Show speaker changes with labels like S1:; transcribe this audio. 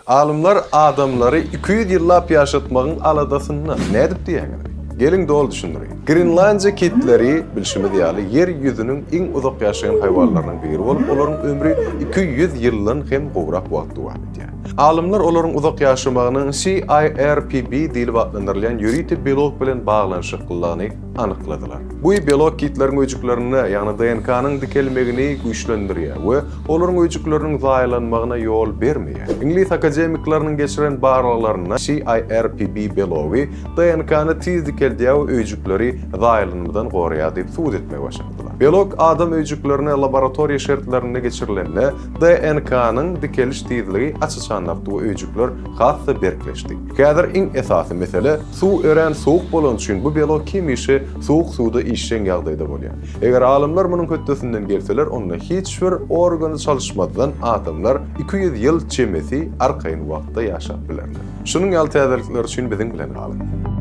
S1: Alymlar adamlary 200 ýyllap ýaşatmagyň aladasynda. Nädip diýýäňizmi? Geliň doly düşündireýin. Grenlandiýa kitleri, bilşimiz ýaly, ýer ýüzüniň iň uzak ýaşaýan haýwanlarynyň biri bolup, olaryň ömri 200 ýyldan hem gowrak wagt dowam edýär. Alymlar olaryň uzak ýaşamagynyň CIRPB diýlip atlandyrylýan ýörite belok bilen baglanyşyklylygyny anykladylar. Bu belok kitleriň öýjüklerinde, ýagny DNK-nyň dikelmegini güýçlendirýär we olaryň öýjükleriniň zaýalanmagyna ýol bermeýär. Iňlis akademikleriniň geçiren barlaglarynda CIRPB belogy DNK-ny tiz dikeldýär we öýjükleri zaýalanmadan goraýar diýip subut etmegi başardylar. Belok adam öýjüklerine laboratoriýa şertlerinde geçirilende DNK-nyň dikeliş tizligi aç-açan artdy we öýjükler has-da berkleşdi. Häzir iň esasy mesele, suw örän sowuk bolany üçin bu belok hemişe sowuk suwda işjeň ýagdaýda bolýar. Eger alymlar munuň hötdesinden gelseler, onda hiç bir organy çalyşmazdan adamlar 200 ýyl çemesi arkaýyn wagtda ýaşap bilerler. Şunuň ýaly täzelikler üçin biziň bilen galyň!